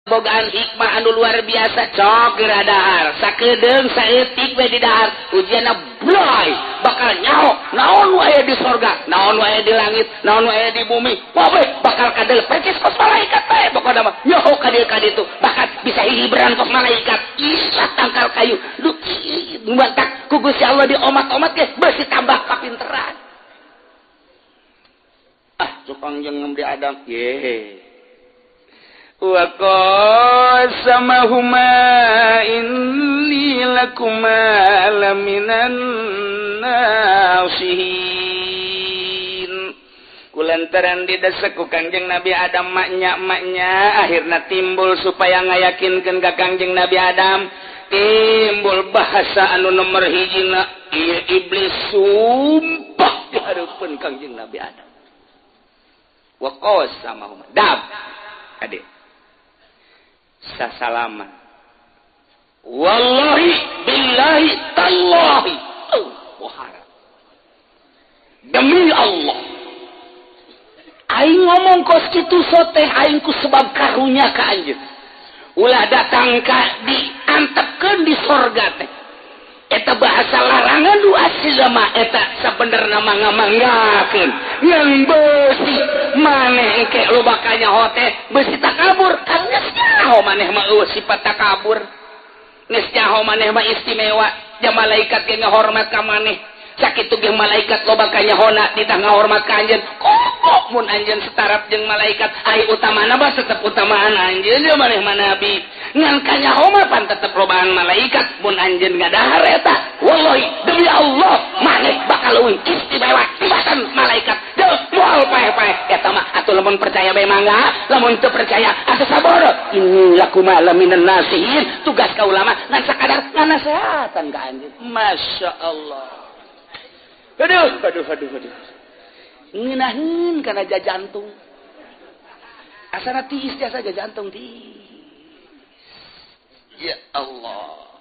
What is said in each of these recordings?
Bogaan hikmah anu luar biasa. Cok geura dahar sakedeung, saeutik we di dahar, ujianna bloy, bakal nyaho naon wae di sorga, naon wae di langit, naon wae di bumi. Pobe bakal kadel percis kos malaikat bae. Pokona mah nyaho ka dieu ka ditu, bahkan bisa hihiberan kos malaikat. Isa tangkal kayu du matak ku Gusti Allah diomat-omat ge beusi tambah kapinteran. Ah, cukang jeung Nabi Adam ye, wa qasamahuma inni lakuma laminan nasihin. Kulantaran didesek ku Kangjeng Nabi Adam, maknya maknya akhirnya timbul supaya ngayakinkeun ka Kangjeng Nabi Adam, timbul bahasa anu nomor hijina. Ieu iblis sumpah di hareupeun Kangjeng Nabi Adam. Wa qasamahuma dam ade sasalaman, wallahi billahi tallahi, oh, pohara demi Allah aing ngomong kos kitu teh aing ku sebab karunya ka anjeun, ulah datang ka diantepkeun di sorga teh. Eta bahasa larangan du asli mah eta sabenerna mah ngamanggakeun ngan beusi maneh engke loba kanyaho teh beusi takabur kan. Geus nyaho maneh mah eueuh sifat takabur, geus nyaho maneh mah istimewa, ja malaikat ge ngahormat ka maneh. Sakitu ge malaikat loba kanyahona ditah ngahormat ka anjeun. Kok mun anjeun setaraf jeung malaikat, ai utamana mah tetep utamaan anjeun ya, maneh mah nabi, ngan kanyaho mah pan tetep lobaan malaikat. Mun anjeun ngadahar eta, wallahi demi Allah maneh bakal leuwih istimewa tibatan malaikat. Deuh, moal paeh-paeh eta mah. Atuh lamun percaya bae mangga, lamun teu percaya atuh sabar. Inni lakuma laminan nasihin. Tugas ka ulama ngan sakadar nganasehatan ka anjeun. Masya Allah. Aduh, aduh, aduh, aduh, ngeunaheun kana jantung, asana tiis jasa jantung tiis. Ya Allah.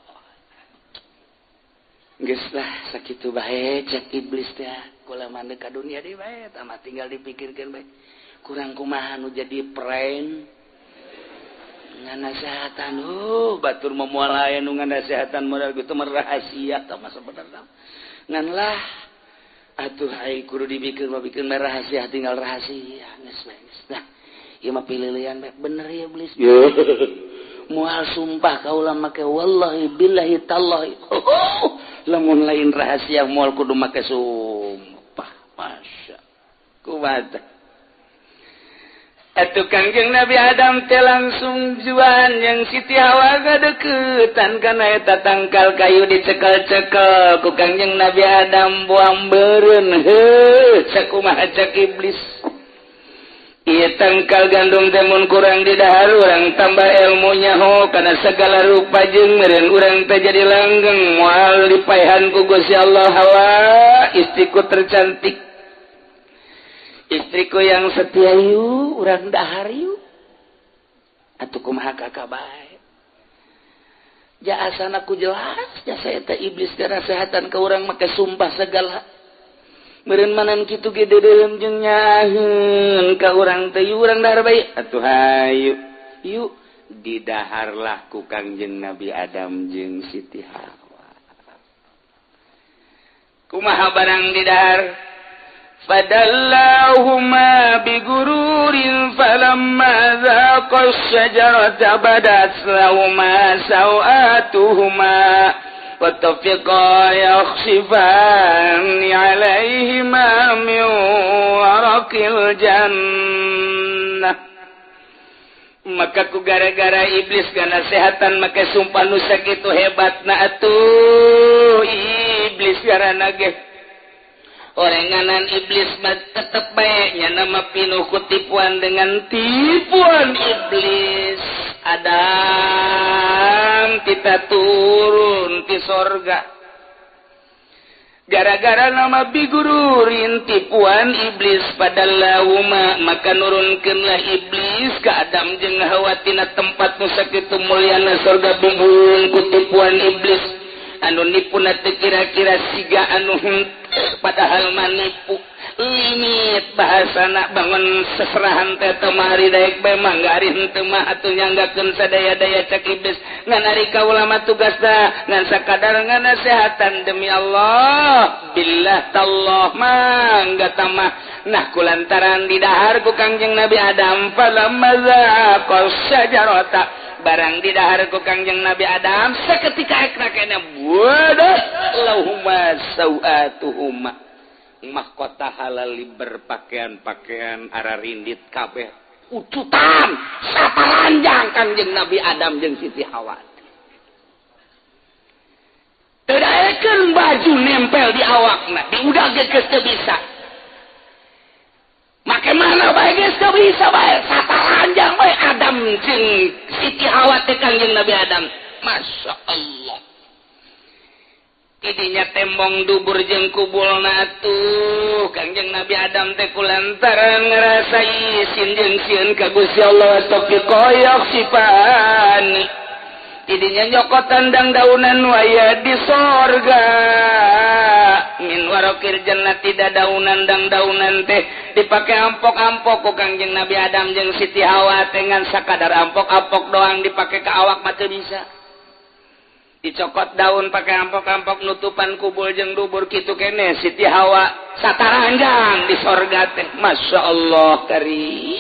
Geus lah, sakitu bae cek iblis teh. Kula mah ka dunia deui bae tah, tinggal dipikirkeun bae. Kurang kumaha nu jadi prank nganasehatan. Oh, batur mah moal aya nu nganasehatan modal gitu mah, rahasia tah mah sebenarnya. Ngan lah atuh, ai kudu dipikir mah bikin rahasia, tinggal rahasia geus bae geus. Nah, ieu mah pililian bae. Bener ya iblis, moal sumpah kaula make wallahi billahi tallahi. Oh, lamun lain rahasia moal kudu make sumpah. Masya kumaha atuh? Kangjeng Nabi Adam teh langsung juan yang Siti Hawa gadeukeutan kana eta tangkal kayu, dicekel-cekel ku Kangjeng Nabi Adam, buang beureun. Heuh, sakumaha cek iblis? Ieu tangkal gandum teh mun kurang di dahar, urang tambah ilmu nyaho kana segala rupa jeung meureun urang teh jadi langgeng, moal dipaehan ku Gusti Allah. Hawa, istriku tercantik, istriku yang setia, yuk urang dahar yuk atuh. Kumaha kakak bae ja, asana ku jelas jasa eta iblis nasehatan ke urang make sumpah segala. Meureun manan kitu ge deudeuleum jeung nyaheun ka urang teh, yuk urang dahar bae atuh, hayu yuk. Didaharlah ku Kangjeng Nabi Adam jeung Siti Hawa. Kumaha barang didahar? فدلاهما بغرور، فلما ذاقا الشجرة بدت لهما سوآتهما وطفقا يخصفان عليهما من ورق الجنة. Maka ku gara-gara iblis nasehatan maka sumpah nu sakitu hebat na atuh iblis karena ge orenganan iblis mah tetep baiknya nama pinuh kutipuan. Dengan tipuan iblis, Adam kita turun di sorga gara-gara nama bigururin tipuan iblis. Pada lauma, maka nurunkanlah iblis ke Adam jeung Hawa tina tempat nu sakitu mulyana sorga. Bingung ku tipuan iblis anu nipuna teu kira-kira siga anu henteu. Padahal manipu limit bahasana bangun seserahan teh temari daek bae mangga ari henteu mah atuh nyanggakeun sadaya-daya cek iblis ngan ari kaula mah tugasna ngan sakadar nganasehatan demi Allah billah tallah mangga tamah. Nah kulantaran didahar ku Kangjeng Nabi Adam falamma zaqas syajarata barang didahar ku Kangjeng Nabi Adam seketika ekna kena wadah lahuma sauatuhuma mahkota halal berpakaian-pakaian ararindit kabeh ucutan saparanjang Kangjeng Nabi Adam jeung Siti Hawa teu daekeun baju nempel di awakna diudag geus teu bisa make mana bae geus teu bisa bae saparanjang bae Adam jeung Siti Hawa teh Kangjeng Nabi Adam. Masya Allah tidinya tembong dubur jeung kubulna atuh Kangjeng Nabi Adam teh kulantaran ngarasa isin jeung sieun ka Gusti Allah tok dikoyok sipani tidinya nyokotan dang daunan waya di sorga min warokir jannah tidak daunan dang daunan teh dipake ampok-ampok ku Kangjeng Nabi Adam jeung Siti Hawa teh ngan sakadar ampok-ampok doang dipake ka awak mah teu bisa dicokot daun pakai ampok-ampok nutupan kubul jeung dubur kitu kene Siti Hawa sataranjang di sorga teh. Masya Allah karim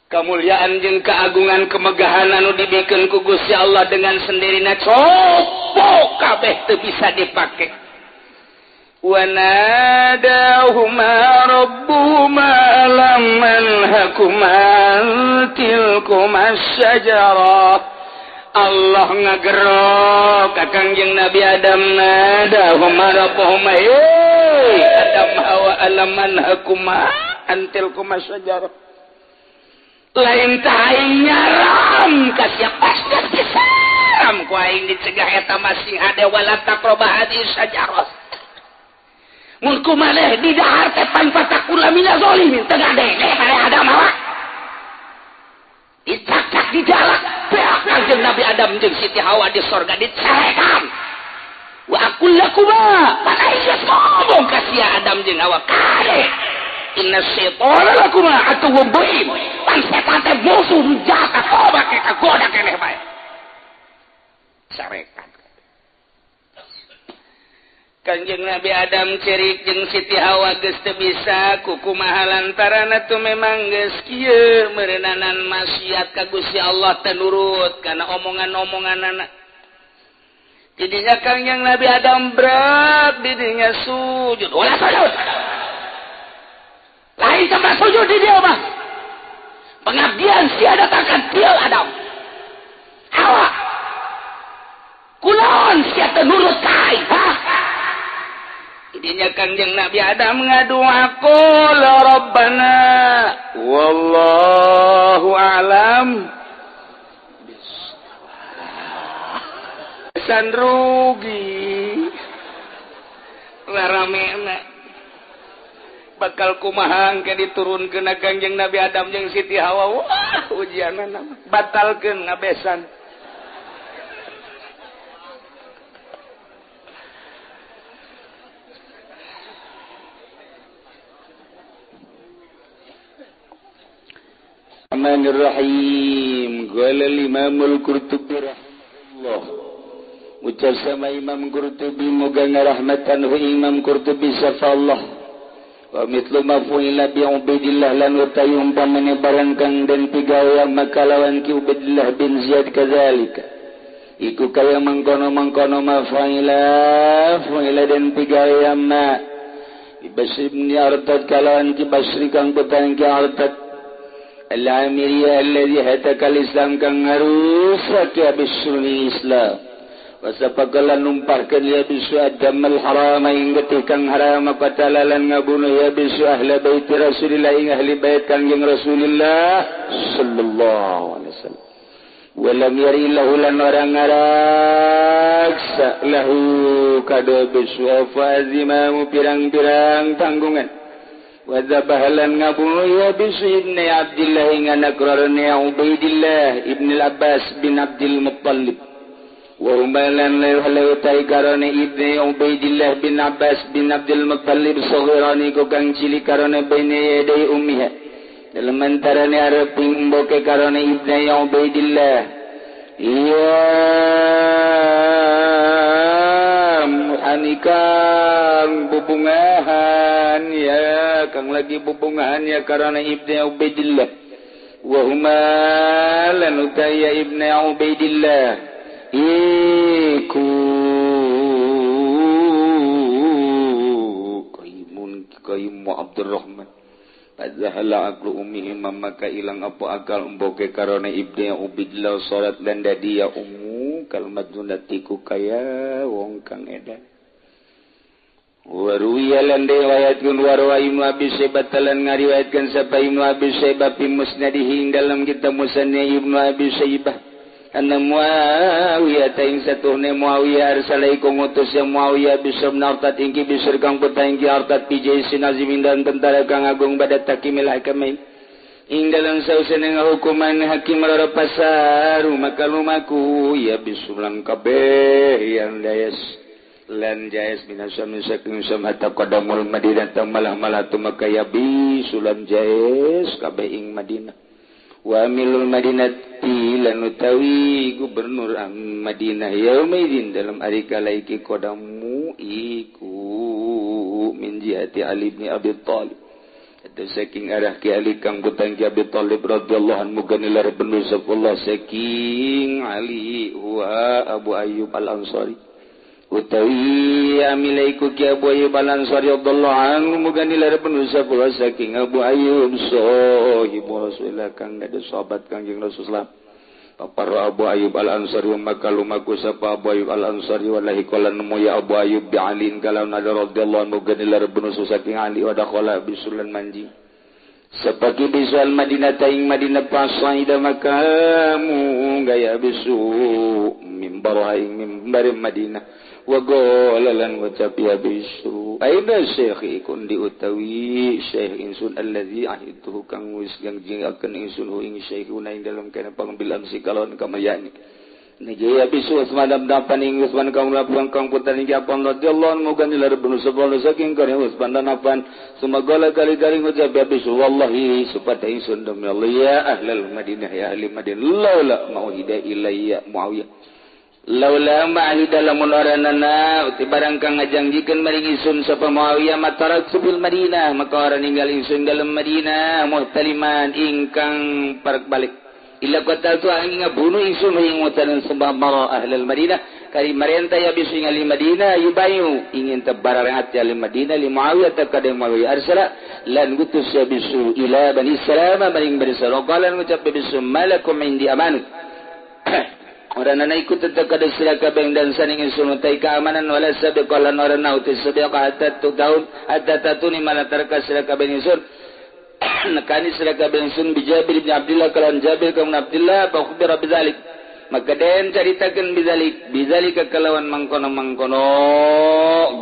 kemuliaan jeung keagungan kemegahan anu dibikeun ku Gusti Allah dengan sendirina copo kabeh teu bisa dipake. Wa nadahuma rabbuhuma lam manhakuma tilkuma syajarah. Allah ngagerok ka Kangjeng Nabi Adam nadahuma rabbuhuma hey Adam Hawa alam manhakuma antilkuma syajarah lain aing nyaram ka sia paskas disaram ku aing dicegah eta masih hade wala taqraba hadhihi syajarah mun kumaneh di dahar teh pan fatakula minaz zalimin teu gade maneh Adam Hawa dicakak di jalak beak Kangjeng Nabi Adam jeung Siti Hawa di sorga dicarekan wa aqul lakuma pan aing geus ngomong ka sia Adam jeung Hawa kade inna syaitana lakuma aduwwun mubin pan setan teh musuh nu jahat coba ke kagoda keneh bae sarekan. Kangjeng Nabi Adam cerik jeung Siti Hawa geus teu bisa kukumaha lantaran atuh memang geus kieu meureunana maksiat ka Gusti Allah teu nurut kana omongan-omonganana. Jadinya Kangjeng Nabi Adam berat didinya sujud ulah sujud lain sama sujud di dia mah pengabdian sia datangkan dia Adam Hawa kulon sia teu nurut ka aing ha. Jadinya Kangjeng Nabi Adam ngadua qul rabbana wallahu a'lam san rugi raramena bakal kumaha engke diturunkeun Kangjeng Nabi Adam jeung Siti Hawa wah ujianna batalkeun ngabesan. Rahmanirrahim. Qala al-Imam al-Qurtubi rahimahullah. Ucap sama Imam Qurtubi moga ngarahmatan hu Imam Qurtubi safallah. Wa mithlu ma fu'ila bi Ubaidillah lan utawi umpamane barang kang den pigawe maka lawan ki Ubaidillah bin Ziyad kadzalika. Iku kaya mangkono-mangkono ma fa'ila fu'ila den pigawe ma Basri bin Artad kalawan ki Basri kang putrane ki Artad Al-Amiriyah alladhi hataka al-Islam kang ngarusak ya bisruni Islam wasapakalan numparkeun ya bisu adam al-haram ing getih kang haram qatalalan ngabunuh ya bisu ahli bait Rasulillah ing ahli bait Kangjeng Rasulillah sallallahu alaihi wasallam walam yari lahu lan ora ngaraksa lahu kado bisu fazimamu pirang-pirang tanggungan Wadzabahalan ngabunuh ya bisu ibni Abdillah ing anak rarane Ubaidillah ibn Abbas bin Abdul Muttalib. Wa umalan leu tai karone Ibnu Ubaidillah bin Abbas bin Abdul Muttalib saghirani ku kang cilik karone baina yaday ummiha dalam antarane arep mboke karone Ibnu Ubaidillah iya muhanikang bubungahan ya kang lagi bubungahan ya karone Ibnu Ubaidillah wa huma lan utaya Ibnu Ubaidillah iku kaimun kaimu Abdurrahman Fazahala aklu ummihi maka ilang apa akal emboke karone Ibnu Ubaidillah salat lan dadi ya ummu kalmadunati ku kaya wong kang edan waruwiya lan riwayatkeun warwa Ibnu Abi Syaibah lan ngariwayatkeun sapa Ibnu Abi Syaibah fi musnadihi ing dalam kitab musnad Ibnu Abi Syaibah anna Muawiyah ta ing satuhne Muawiyah arsalaiku ngutus ya Muawiyah bisr nartat ingki bisr kang putra ingki artat pijai sinazimin dan tentara kang agung pada takimil hakamain ing dalam sausene ngahukuman hakim loro pasaru maka lumaku ya bisulan kabeh yang dayas lan jayas binasam saking sam hatta qadamul Madinah malah-malah tumaka ya bisulan jayas kabeh ing Madinah wa amilul madinati lan utawi gubernur Madinah yaumaidin dalam ari kala iki kodamu iku min jihati Ali bin Abi Thalib atau saking arah ki Ali kang putang ki Abi Thalib radhiyallahu anhu ganilar benu Allah saking Ali wa Abu Ayyub Al-Ansari utawi amilaiku ki Abu Ayyub Al-Ansari radhiyallahu anhu muganilar benu Allah saking Abu Ayyub sahibu Rasulullah kang ada sahabat Kangjeng Rasulullah papar Abu Ayyub Al-Ansari maka lumaku sapa Abu Ayyub Al-Ansari wallahi qala nemu ya Abu Ayyub bi Ali kalau nada radhiyallahu anhu ganilar benu saking Ali wa dakhala bisulan manji sapaki bisual Madinah taing Madinah pasaida makamu gaya bisu mimbar ing mimbar Madinah wa qala lan ngucap ya bisu aina syekh ikun diutawi syekh insun allazi ahidtuhu kang wis janjiaken insun ing syekhuna ing dalem kana pangambil amsi kalon kamayani nijaya bisu Utsman dapan ing Utsman kang lapuan kang putra ing Affan radhiyallahu anhu ganilar bin Sufyan saking kare Utsman dan Affan sumagala kali-kali ngucap ya bisu wallahi supata insun demi Allah ya ahlal Madinah ya ahli Madinah laula mauhida ilayya Muawiyah laula ma'ahida lamun oranana uti barang kang ngajanjikeun maring ingsun sapa Muawiyah matarak bil Madinah maka ora ninggal ingsun dalem Madinah muhtaliman ingkang parek balik illa qataltu angin ngabunuh ingsun ing mutalan sebab mara ahlul Madinah kari marenta ya bisu ing ahli Madinah yubayu ingin tebarang ati ahli Madinah li Muawiyah takade Muawiyah arsala lan gutus ya bisu ila Bani Salamah maring Bani Salamah qala ngucap bisu malakum indi amanah Orang ikut tetap kada sira kabeh dan saning ingsun utai keamanan wala sabiqalan orang uti sabiqa hatta tu tahun hatta tatuni malatarka sira kabeh ingsun nekani sira kabeh ingsun bi Jabir bin Abdullah kalan Jabir bin Abdullah fa khubbira bidzalik maka den caritakeun bidzalik bidzalika kalawan mangkono-mangkono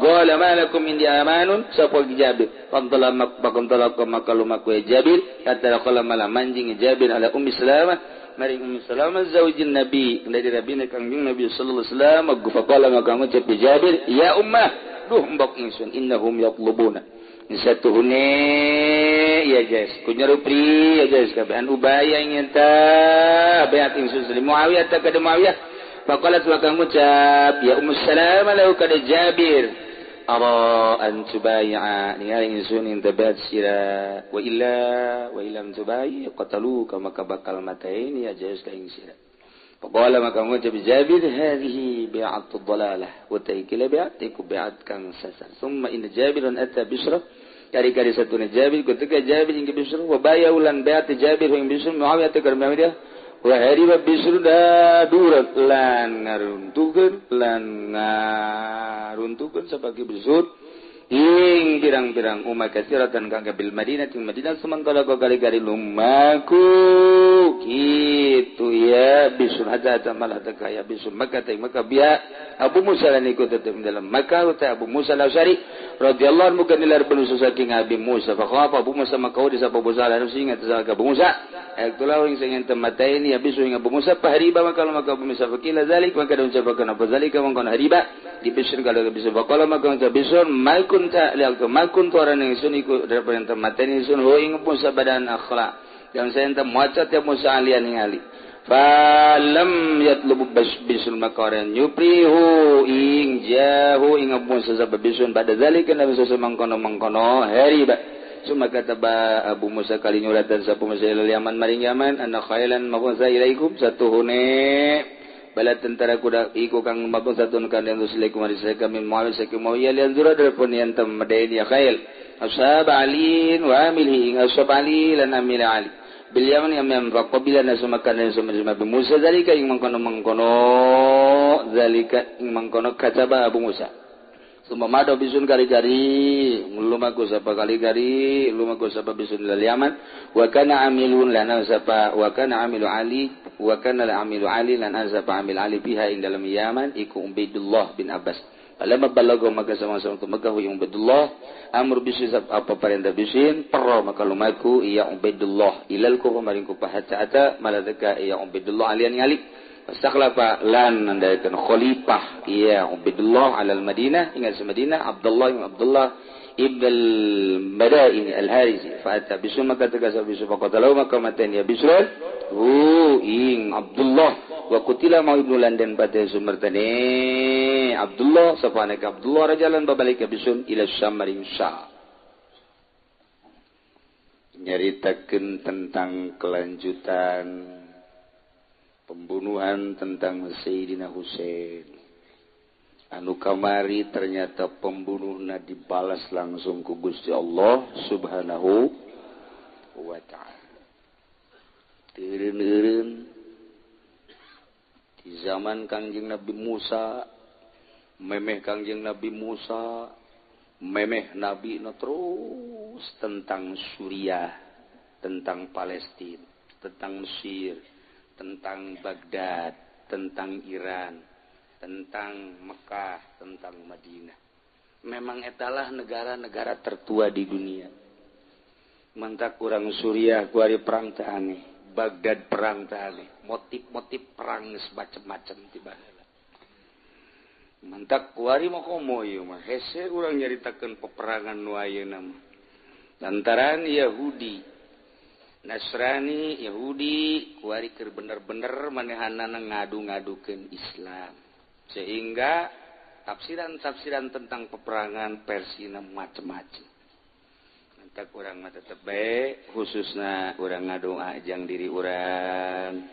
qala malakum indi amanun sapa Jabir fadala makbakum talaqa maka lumaku Jabir kata qala malah manjing Jabir ala Ummi Salamah maring Ummu Salamah zaujin Nabi dari Nabi Kangjeng Nabi sallallahu alaihi wasallam faqala maka ngucap Jabir ya ummah duh mbok ingsun innahum yatlubuna satuhune ya jas kunyarupri ya jas kabehan ubaya ingin ta bayat ingsun li Muawiyah ta kada Muawiyah faqalat maka ngucap ya Ummu Salamah lau kada Jabir ara an tubay'a ningali ingsun in tabat sira wa illa wa illam tubai qataluka maka bakal mataini ya jais ka ing sira faqala maka ngucap Jabir hadhihi bi'atu dhalalah wa taikila bi'atiku bi'at kang sasar summa inna Jabiran ata Bisra kari-kari satuna Jabir ketika Jabir ing Bisra wa bayaulan bi'at Jabir ing Bisra Muawiyah ta Muawiyah wa hariba Bisra dadurat lan ngaruntukeun sabagi Bisr ing pirang-pirang umat katsiratan kang bil Madinah ting Madinah sementara kali-kali lumaku kitu iya bisun hatta malah teka ya bisun maka teh maka biha Abu Musa lan iku tetep dalam Makkah ta Abu Musa al-Asy'ari radhiyallahu anhu kanilar benu saking Abi Musa fa khafa Abu Musa maka di sapa Abu Musa lan sing atas Abu Musa ayatulahu ing sing temataini ya bisu ing Abu Musa pahriba maka maka Abu Musa fakila zalik maka ucapakeun apa zalika mangkon hariba di bisun kalau bisun faqala maka ucap bisun mal kunta lial mal kuntu aran ingsun iku daripada temataini ingsun ho ing Musa badan akhlak yang saya ente maca tiap Musa alian ing ali falam yatlubu bisul makaren yuprihu ing jahu ing Musa sabab bisun pada zalika nabi mangkono mangkono hariba suma kata ba Abu Musa kali nyuratan sapu Musa ilal Yaman maring Yaman anna khailan mabunsa ilaikum satuhune bala tentara kuda iku kang mabunsa tun kan yang tusilaikum arisaka min Muawiyah saking Muawiyah lian zura darpun yang temadain ya khail ashab alin wa amilhi ing ashab ali lan amil ali bil yaman yang faqabila nasumakan dan summa Abu Musa zalika ing mangkono mangkono zalika ing mangkono kataba Abu Musa summa mado bisun kali-kali lumaku sapa kali-kali lumaku sapa bisun lil Yaman wa kana amilun lana sapa wa kana amilu ali wa kana amilu ali lan sapa amil ali biha ing dalam Yaman iku Ubaidullah bin Abbas alam balago maka sama-sama ke Mekah wa Ubaidullah amr bisin apa perintah bisin perro maka lumaku iya Ubaidullah ilal ku maring ku hatta ata maladaka iya Ubaidullah alian ngali fastakhlafa lan nandaikan khalifah iya Ubaidullah alal Madinah ingat Madinah Abdullah ibn Abdullah ibn al-Madaini al-Harisi fa ata bisun maka tegasa bisu faqatalahu maka matan ya bisun hu ing Abdullah wa qutila ma ibnu London pada sumertane Abdullah sapaneka Abdullah rajalan babalik bisun ila Syam maring Syam nyaritakeun tentang kelanjutan pembunuhan tentang Sayyidina Husain anu kamari ternyata pembunuhna dibalas langsung ku Gusti Allah Subhanahu wa ta'ala. Teureun-eureun di zaman Kangjeng Nabi Musa, memeh Kangjeng Nabi Musa, memeh Nabi no terus tentang Suriah, tentang Palestina, tentang Mesir, tentang Baghdad, tentang Iran, tentang Mekah, tentang Madinah. Memang etalah negara-negara tertua di dunia. Mentak kurang Suriah kuari perang teh aneh, Baghdad perang teh aneh, motif-motif perang geus macem-macem tiba heula. Mentak kuari mah komo ieu mah hese urang nyaritakeun peperangan nu ayeuna mah. Lantaran Yahudi, Nasrani, Yahudi kuari keur bener-bener manehanana ngadu-ngadukeun Islam. Sehingga tafsiran-tafsiran tentang peperangan versina macem-macem. Mentak urang mah tetep bae khususna urang ngadoa jang diri urang,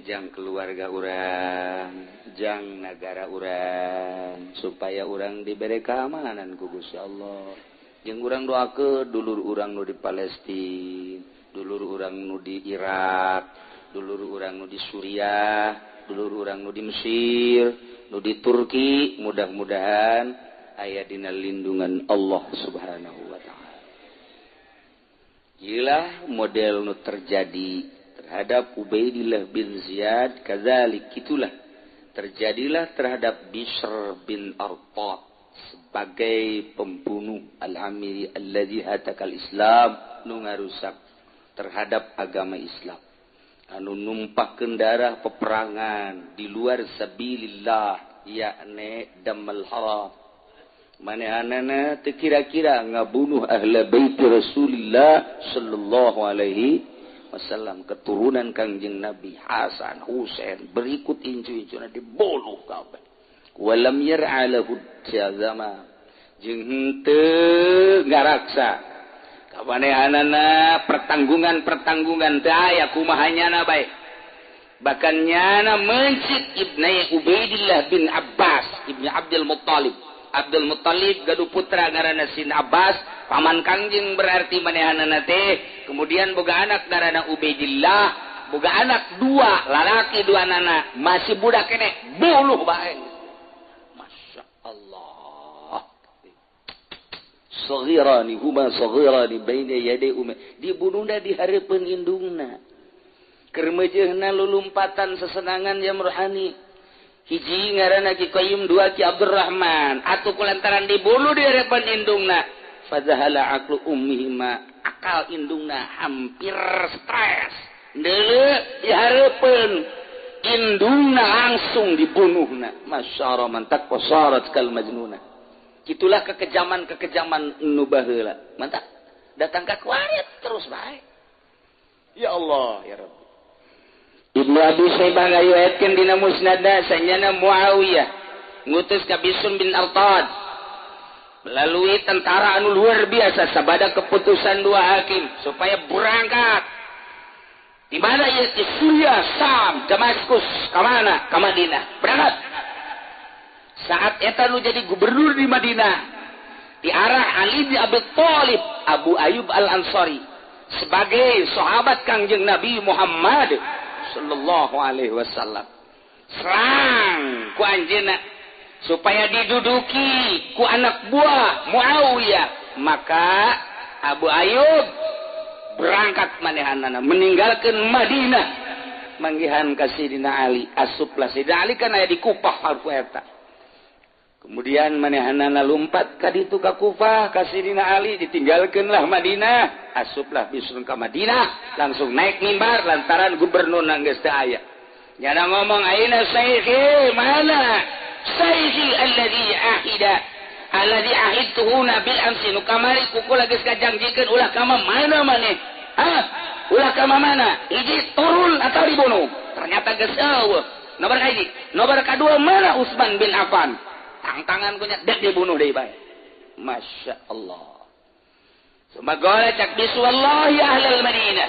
jang keluarga urang, jang nagara urang supaya urang dibere keamanan ku Gusti Allah. Jeung urang doakeun dulur urang nu di Palestina, dulur urang nu di Irak, dulur urang nu di Suriah, dulur urang nu di Mesir, nu di Turki, mudah-mudahan aya dina lindungan Allah Subhanahu wa ta'ala. Gila model nu terjadi terhadap Ubaidillah bin Ziyad, kadzalik itulah terjadilah terhadap Bishr bin Arqad sebagai pembunuh al-amiri alladzi hatakal Islam nu ngarusak terhadap agama Islam, anu numpahkeun darah peperangan di luar sabilillah, yakni damal haram. Manehanana teu kira-kira ngabunuh ahla bait Rasulillah sallallahu alaihi wasallam, keturunan Kangjeng Nabi Hasan, Husain, berikut incu-incuna dibunuh kabeh. Walam yar'a lahu jazama, jeung henteu ngaraksa kapanehanana pertanggungan-pertanggungan teu aya kumaha nyana bae. Bahkan nyana mencit Ibnu Ubaidillah bin Abbas Ibnu Abdul Muttalib. Abdul Muttalib gaduh putra ngaranna Sin Abbas, paman Kangjeng berarti manehanana teh. Kemudian boga anak ngaranna Ubaidillah, boga anak dua lalaki dua nana masih budak keneh buluh bae. Masya Allah. Saghirani huma saghirani baina yaday ummi, dibunuhna di hareupeun indungna. Keur meujeuhna lulumpatan sesenangan jam rohani. Hiji ngaranna Ki Qayyim, dua Ki Abdurrahman. Atuh kulantaran dibunuh di hadapan indungna. Fadzahala aqlu ummihima, akal indungna hampir stres. Deuleu dihareupeun indungna langsung dibunuhna. Masyara mantak qasarat kal majnuna. Itulah kekejaman-kekejaman nu baheula. Mantap. Datang ka kuarit terus bae. Ya Allah, ya Rabbi. Ibnu Abi Syaibah ngariwayatkeun dina Musnadna sanyana Muawiyah ngutus ka Bisum bin Artad melalui tentara anu luar biasa sabada keputusan dua hakim supaya berangkat di mana ieu di Suriah, Sam, Damaskus, ka mana? Ka Madinah. Berangkat. Saat eta nu jadi gubernur di Madinah di arah Ali bin Abi Thalib, Abu Ayyub Al-Ansari sebagai sahabat Kangjeng Nabi Muhammad sallallahu alaihi wasallam. Serang ku anjeunna supaya diduduki ku anak buah Muawiyah. Maka Abu Ayyub berangkat manehanana meninggalkan Madinah manggihan ka Sidina Ali. Asuplah Sidina Ali kan aya di Kufah harfu eta. Kemudian manehanana lumpat ka ditu ka Kufah ka Sidina Ali, ditinggalkeunlah Madinah. Asuplah bisun ka Madinah, langsung naik mimbar lantaran gubernur geus teu aya. Nyana ngomong aina sayyidi, mana sayyidi alladzi ahida alladzi ahidtuhuna bil amsi, nu kamari ku kula geus kajangjikeun ulah ka mana maneh? Hah? Ulah ka mana? Hiji turun atau dibunuh. Ternyata geus eueuh. Nomor kahiji, nomor kadua mana Utsman bin Affan? Tangtangan kunya dek dibunuh deui bae. Masya Allah. Sumagora cak bisu wallahi ahlal Madinah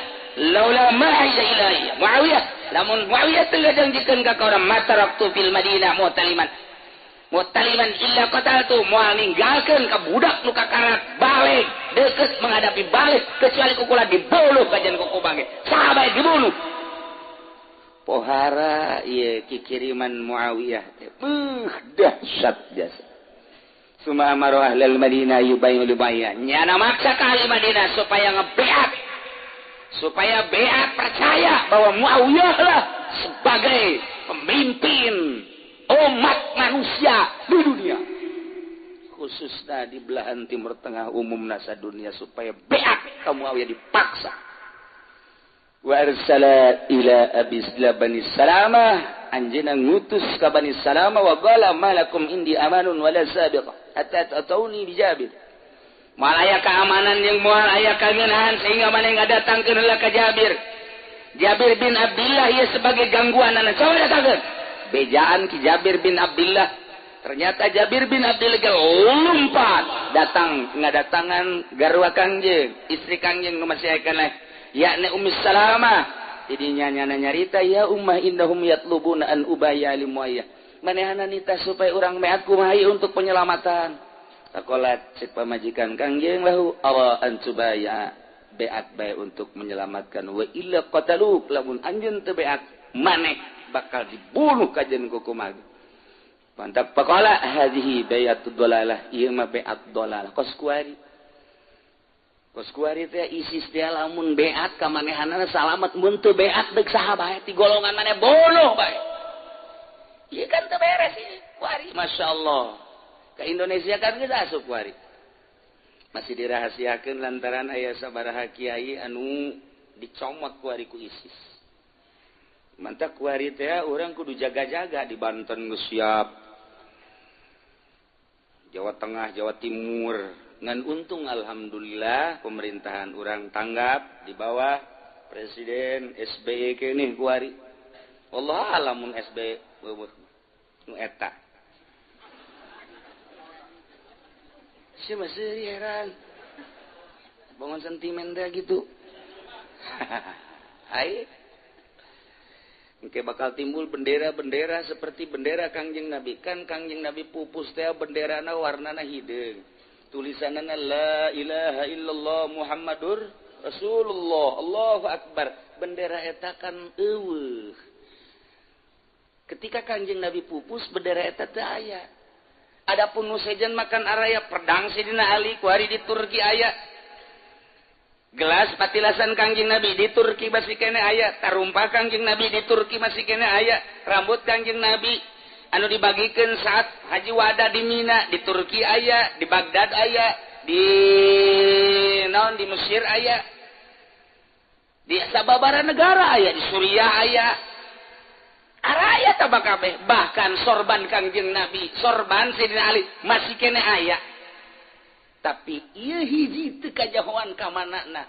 laula ma ahida ilayya Muawiyah, lamun Muawiyah teu ngajanjikeun ka urang mataraktu fil Madinah mu'taliman mu'taliman illa qataltu, moal ninggalkeun ka budak nu kakarat balik deukeut menghadapi balik kecuali kukula dibunuh kajian kuku bangke saha bae dibunuh. Pohara ieu kikiriman Muawiyah teh beuh dahsyat jasa. Suma amaro ahlal Madinah yubayyu libayya. Nyana maksa ka ahli Madinah supaya ngebeat, supaya beat percaya bahwa Muawiyah lah sebagai pemimpin umat manusia di dunia, khususnya di belahan Timur Tengah umumna sadunia, supaya beat ka Muawiyah dipaksa. Wa arsala ila abi Bani Salamah, anjeunna ngutus ka Bani Salamah wa qala malakum indi amanun wala sabiqah hatta tatuni bi Jabir. Moal aya keamanan jeung moal aya kangenahan sehingga maneh ngadatangkeun heula ka Jabir. Jabir bin Abdullah ieu sebagai gangguanana. Coba datangkeun. Bejaan ki Jabir bin Abdullah. Ternyata Jabir bin Abdullah ge lompat datang ngadatangan garwa Kangjeng, istri Kangjeng nu masih aya keneh, yakni Ummi Salamah. Tidinya nyana nyarita ya ummah indahum yatlubuna an ubaya li Muayyah. Manehana nita supaya urang meat kumaha untuk penyelamatan. Takolat cek pamajikan Kangjeng lahu awa an tubaya beat bae untuk menyelamatkan wa illa qataluk, lamun anjeun teu beat maneh bakal dibunuh kajen ku kumaha. Mantap faqala hadhihi bayatud dalalah, ieu mah beat dalalah kos kuari. Kos kuari teh ISIS teh lamun beat ka manehanana salamet, mun teu beat deuk saha bae ti golongan maneh bunuh bae. Ieu kan teu beres ieu kuari. Masya Allah. Ke Indonesia kan geus asup kuari. Masih dirahasiakeun lantaran aya sabaraha kiai anu dicomot kuari ku ISIS. Mantap kuari teh urang kudu jaga-jaga di Banten geus siap. Jawa Tengah, Jawa Timur. Ngan untung alhamdulillah pemerintahan urang tanggap di bawah Presiden SBY keneh kuari. Wallahu alamun SBY nu eta. Si masih heran. Bangun sentimen teh gitu. Ai. Engke bakal timbul bendera-bendera seperti bendera Kangjeng Nabi. Kan Kangjeng Nabi pupus teh benderana warnana hideung. Tulisanana la ilaha illallah Muhammadur Rasulullah. Allahu akbar. Bendera eta kan eueuh. Ketika Kangjeng Nabi pupus bendera eta teu aya. Adapun nu sejen makan araya pedang Sidina Ali ku hari di Turki aya. Gelas patilasan Kangjeng Nabi di Turki masih kene aya, tarumpa Kangjeng Nabi di Turki masih kene aya, rambut Kangjeng Nabi anu dibagikan saat haji wada di Mina di Turki aya, di Baghdad aya, di naon di Mesir aya, di sababara negara aya, di Suriah aya. Araya tabakabeh, bahkan sorban Kangjeng Nabi, sorban Sayyidina Ali masih kene aya. Tapi ieu hiji teu kajahoan ka manana.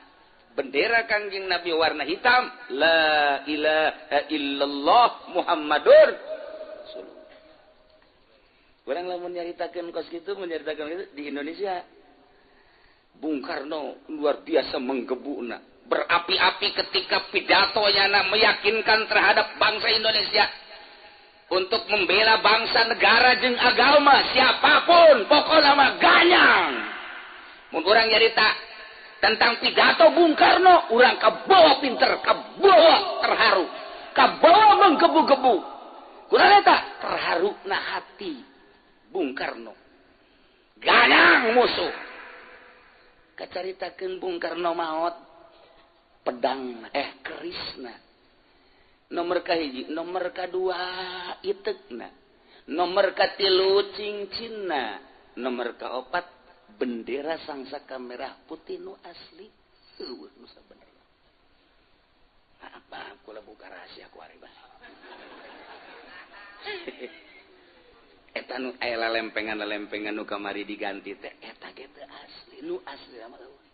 Bendera Kangjeng Nabi warna hitam, la ilaha illallah Muhammadur Rasulullah. Urang lamun nyaritakeun kos kitu, menyaritakeun kitu di Indonesia. Bung Karno luar biasa menggebukna, berapi-api ketika pidatonya meyakinkan terhadap bangsa Indonesia untuk membela bangsa, negara jeung agama siapapun, pokoknya mah ganyang. Mun urang nyarita tentang pidato Bung Karno, urang kabawa pinter, kabawa terharu, kabawa menggebu-gebu. Kurang eta terharu na hati Bung Karno. Ganyang musuh. Kacaritakeun Bung Karno maot pedang kerisna. Nomor kahiji, nomor kadua itekna, nomor katilu cincinna, nomor kaopat bendera sangsaka merah putih nu asli. Eueuh nu sabenerna. Apa kula buka rahasia ku ari bae. Eta nu aya lempengan-lempengan nu kamari diganti teh eta ge teu asli, nu asli mah eueuh.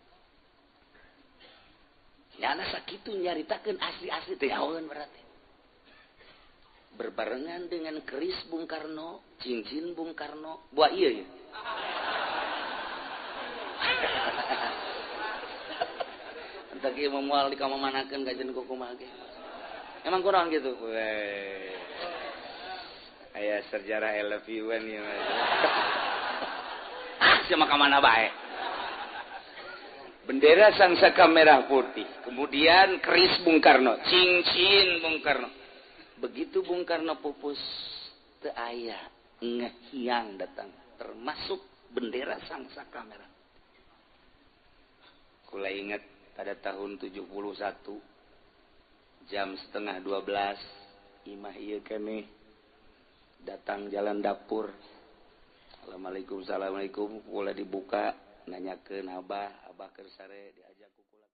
Nyana sakitu nyaritakeun asli-asli teh haeun berarti. Berbarengan dengan keris Bung Karno, cincin Bung Karno, buah iya ya. Entah kieu moal dikamamanakeun kajen kumaha ge. Emang kunaon gitu? Weh. Aya sejarah I love you an ieu. Ah, sia mah ka mana bae. Bendera sangsaka merah putih, kemudian keris Bung Karno, cincin Bung Karno. Begitu Bung Karno pupus, teu aya ngehiang datang, termasuk bendera sangsaka merah. Kula ingat pada tahun 71 jam 11:30 imah ieu keneh datang jalan dapur. Assalamualaikum, assalamualaikum, kula dibuka nanyakeun abah, abah keur sare diajak ku kula.